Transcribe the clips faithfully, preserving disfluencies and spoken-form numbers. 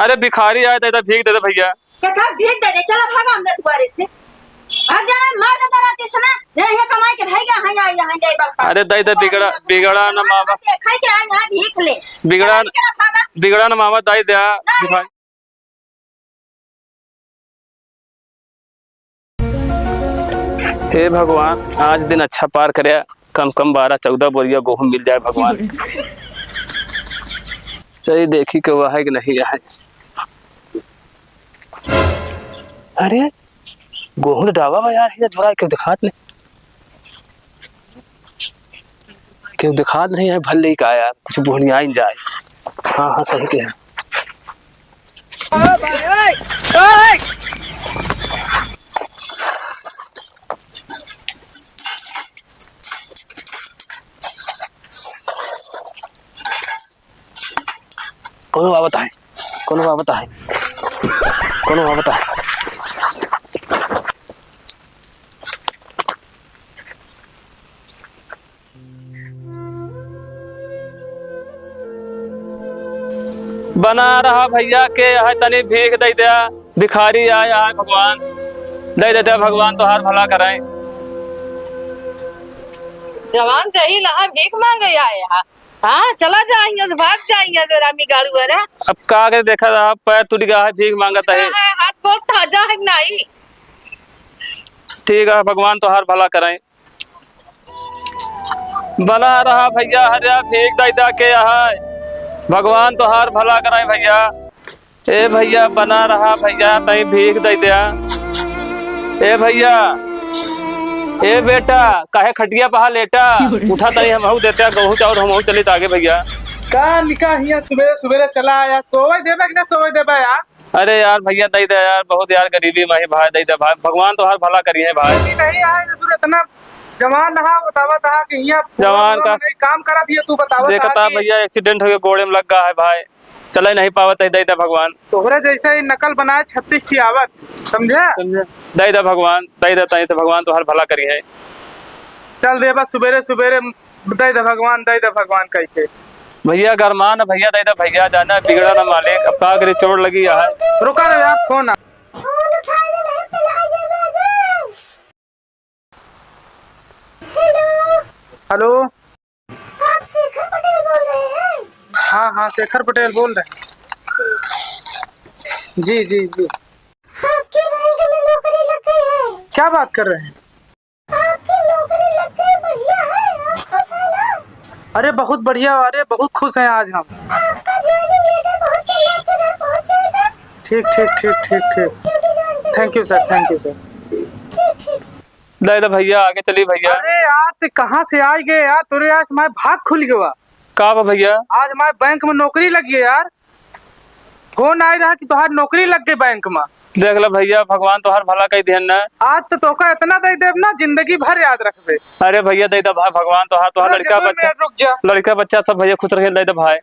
अरे भिखारी आए, दे दे, भीख दे दे भइया। के का भीख दे दे? चला भागा हमरे दुआरे से। भाग जा रे, मार देता रहती से ना। नहीं, ये कमाई के धई गया, हाँ, यहाँ, यहाँ, यहाँ, बड़का। अरे दे दे, बिगड़ा, बिगड़ा न मावा। खाई के आए, यहाँ भीख ले। बिगड़ा, चला, निकला, भागा। बिगड़ा न मावा, दे दे। नहीं। भिखारी। हे भगवान, आज दिन अच्छा पार करे, कम कम बारह चौदह बोरिया गोहूँ मिल जाए भगवान। चलिए देखी के वह है कि नहीं है। अरे, गोहूँ तो डावा बा यार, ये झोरा क्यों दिखात नहीं? क्यों दिखात नहीं है, भले ही का यार, कुछ बोहनियाइन जाए। हाँ, हाँ, सही कहे। कोनो आवत है, कोनो आवत है, कोनो आवत है। बना रहा भइया, के है तनी भीख दे द्या, भिखारी आया है भगवान, दे देते भगवान तोहार भला करें। जवान जहील है, भीख मांगे आया है। हाँ, चला जा हियाँ से, भाग जा हियाँ से, रामी गाड़ू है रे। अब का करे, देखा रहा, पैर टूट गया है, भीख मांगत है। हाँ, हाथ गोड़ ताजा है कि नहीं? ठीक है, भगवान तोहार भला करें। बना रहा भइया, हरिया भीख दे द्या के है, भगवान तोहार भला करें भइया। ए भइया, बना रहा भइया, तई भीख दे द्या। ए भइया, ए बेटा, काहे खटिया पहा लेटा? उठा तई हमहू देते, गहूँ चाउर हमहू चलित आगे भइया। का निका हियाँ सुबेरे सुबेरे चला आया, सोवे देबे कि ना सोवे देबे यार? अरे यार भइया, दे दे यार, बहुत यार गरीबी में ही भाई, दे दे भाई, भगवान तोहार भला करिहैं भाई। नहीं, नहीं आए ससुर, इतना जवान रहा, बतावा था कि हियाँ जवान का नहीं काम करा दिए, तू बतावा देखता था कि भइया, accident होके गोड़े में लग गया है भाई। चले नहीं पावत है, दे दे भगवान। तोहरे जैसे ही नकल बनाए छत्तीस ठी आवत, समझे? समझे? दे दे भगवान, दे दे, तई तो भगवान तोहार भला करिहैं। चल दे बस, सुबेरे सुबेरे दे दे भगवान, दे दे भगवान कह के। भइया गरमान भइया, दे दे भइया, जाना बिगड़ा ना मालिक, अब का करे, चोट लगी है। रुका रे यार, फोन आ। फोन उठा ले, नहीं पिलाई देबे अजय। हेलो। हेलो। आप शेखर पटेल बोल रहे हैं? हाँ, हाँ, शेखर पटेल बोल रहे हैं। जी, जी, जी। आपके बैंक में नौकरी लग गई है। क्या बात कर रहे हैं? आपकी नौकरी लग गई, बढ़िया है, आप खुश हैं ना? अरे, बहुत बढ़िया, अरे, बहुत खुश हैं आज हम। आपका joining letter बहुत जल्द आपके घर पहुंच जाएगा। ठीक, ठीक, ठीक, ठीक, ठीक। Thank you sir, thank you sir। ठीक, ठीक। दे दे भइया, आगे चली भइया। अरे यार, ते कहाँ से आइ गए यार? तोरे आज माय भाग खुल गवा। का बा भइया? आज माय बैंक में नौकरी लगी है यार। फोन आइ रहा कि तोहार नौकरी लग गई बैंक में। देख ले भइया, भगवान तोहार भला कइ दिहन ना। आज तो तोका इतना दे देब ना, जिंदगी भर याद रखबे। अरे भइया, दे दे भाई, भगवान तोहार, तोहार लड़का बच्चा, रुक जा। लड़का बच्चा सब भइया खुश रहे, दे दे भाई।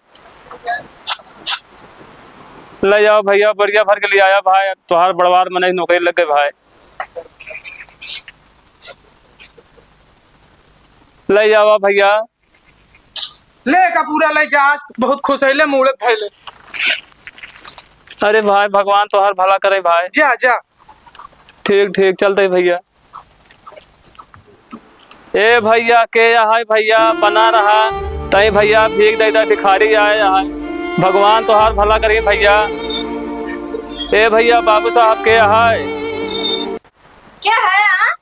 ले जाओ भइया, बोरिया भर के ले आया भाई, तोहार बड़वार मने नौकरी लग गई भाई। ले जाओ भइया। ले का पूरा ले जा, आज बहुत खुश है, ले मूड़े धैले। अरे भाई, भगवान तोहार भला करे भाई। जा, जा। ठीक, ठीक, चलते भइया। ए भइया, के आहाय भइया, बना रहा। तई भइया, भीख दे दे, भिखारी आए आहाय। भगवान तोहार भला करी भइया। ए भइया, बाबू साहब के आहाय। क्या है, हाँ?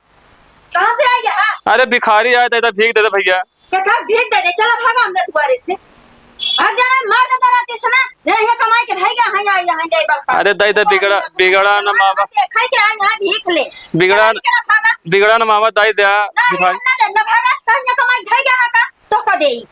कहाँ से आई यहाँ? अरे भिखारी आए, दे दे, भीख दे दे भइया। के का भीख दे दे, चला भागा हमरे दुआरे से। भाग जा रे, मार देता रहती से ना। नहीं, ये कमाई के धई गया, हाँ, यहाँ, यहाँ, जाई बड़का। अरे दे दे, बिगड़ा, बिगड़ा न मावा। खाई के आए, यहाँ भीख ले। बिगड़ा, चला, निकला, भागा। बिगड़ा न मावा, दे दे, ना, भिखारी। ना दे, ना भागा, कहीं ये कमाई धई गया है का? तो का देई?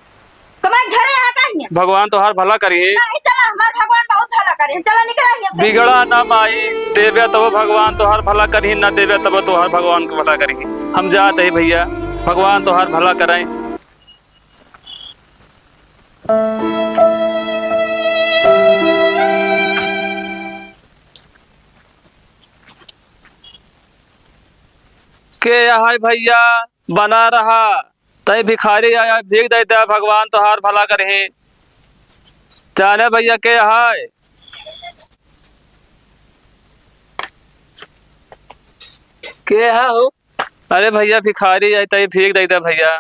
कमाई घरे यहाँ का हियाँ? भगवान तोहार भला करिहे। नहीं, चला, हमार भगवान बहुत भला करिहे। चला, निकला हियाँ से। बिगड़ा ना माई, देबे तब भगवान तोहार भला करिहे, ना देबे तब तोहार भगवान के भला करिहे। हम जात ही भइया, भगवान तोहार भला करें। के आहाय भइया, बना रहा। तई भिखारी आया, भीख दे दे, भगवान तोहार भला करिहे। जाने भइया के आहाय? के है हो? अरे भइया, भिखारी है, तई भीख दे दे भइया।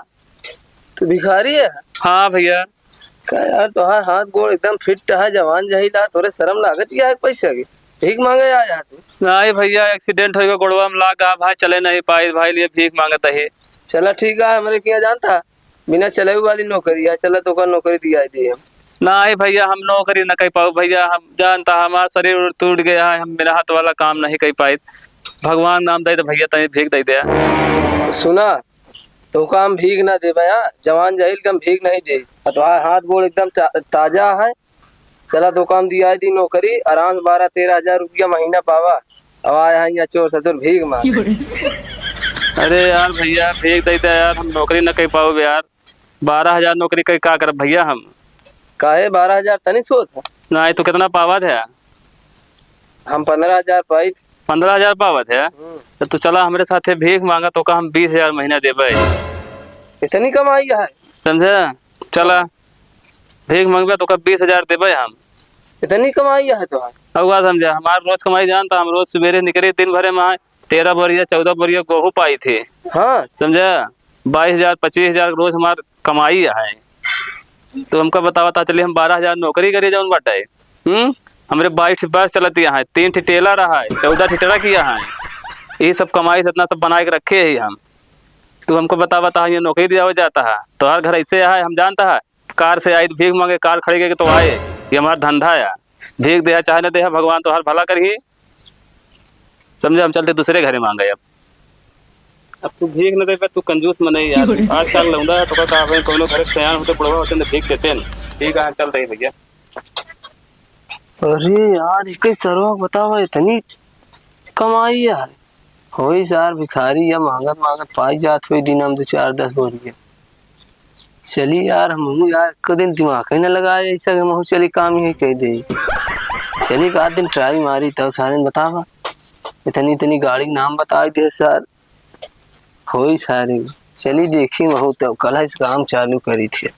तू भिखारी है? हाँ भइया। का यार, तोहार हाथ गोड़ एकदम फिट है, जवान जहील है, तोरे शर्म लागत या है पैसा की? भीख मांगे आया है तू? नहीं भइया, accident होइगा, गोड़वा में लाग गा भाई, चले नहीं पाई भाई, लिए भीख मांगत है। चला ठीक है, हमरे किया जानता, बिना चले वाली नौकरी है, चला तोका नौकरी दिया दी हम। नहीं भइया, हम नौकरी न कर पाओ भइया, हम जानता हमारा शरीर टूट गया है, हम मेहनत वाला काम नहीं कर पाए। भगवान नाम दे दे भइया, तनी भीख दे दे। सुना, तोका हम भीख ना देबे, हाँ? जवान जहील के हम भीख नहीं दे। और तोहार हाथ गोड़ एकदम ता-, ताजा है। चला, तोका हम दिया दी नौकरी, आराम से बारह तेरह हजार रुपया महीना पावा। अब आया है यहाँ चोर ससुर भीख मांगे। अरे यार भइया, भीख दे दे यार, हम नौकरी न कर पाओ यार। बारह हजार नौकरी कर का करब भइया हम? काहे, बारह हजार तनी सोच है? नहीं, तू कितना पावत है? हम पन्द्रह हजार पाइत। पन्द्रह हजार पावत है? हम्म। तो तू चला हमरे साथे भीख मांगा, तोका हम बीस हजार महीना देबे। इतनी कमाई है? समझे? चला, भीख मांगबे, तोका बीस हजार देबे हम। इतनी कमाई है तोहार? अब का समझे, हमार रोज कमाई जानता, हम रोज सुबेरे निकली, दिन भरे में आए, तेरह बोरिया, चौदह बोरिया गोहूँ पाइत ही। हाँ। समझे? बाईस हजार, पच्चीस हजार रोज हमार कमाई है। तो हमका बतावा ता चली, हम बारह हजार नौकरी करी जौन बाटे। हम्म? हमरे बाईस ठे बस चलत यहाँ है, तीन ठे टेलर है, चौदह ठे ट्रक यहाँ है। ये सब कमाई से इतना सब बनाए के रखे ही हम। तू हमको बतावा ता ये नौकरी दिया जाता है, तोहार घर ऐसे है, हम जानता है, कार से आई तो भीख मांगे, कार खड़ी करके तो आए, ये हमार धंधा है। भीख देहा चाहे न देहा, भगवान तोहार भला करही। समझे, हम चलते दूसरे घरे मांगे अब। अब तू भीख न देबे, तू कंजूस मनई यार। आजकल लौंडा है, तो का भाई, कौनो घर के सयान होते, बुढ़वा होते, तो भीख देते न। ठीक है, चल रही भइया। अरे यार, एक ही सरवा बतावा, इतनी कमाई यार। होई सार भिखारी या मांगत मांगत पाई जात होई दिन हम दो चार दस बोरिया। चली यार, हमहू यार, एक दिन दिमाग ही न लगाए ऐसा कि हमहू चली काम ही कह दे। चली एक आध दिन try मारी, तब सारे बतावा। इतनी इतनी गाड़ी के नाम बताए दे सार। होई सारे। चली देखी महू तब, कल इस काम चालू करी थी।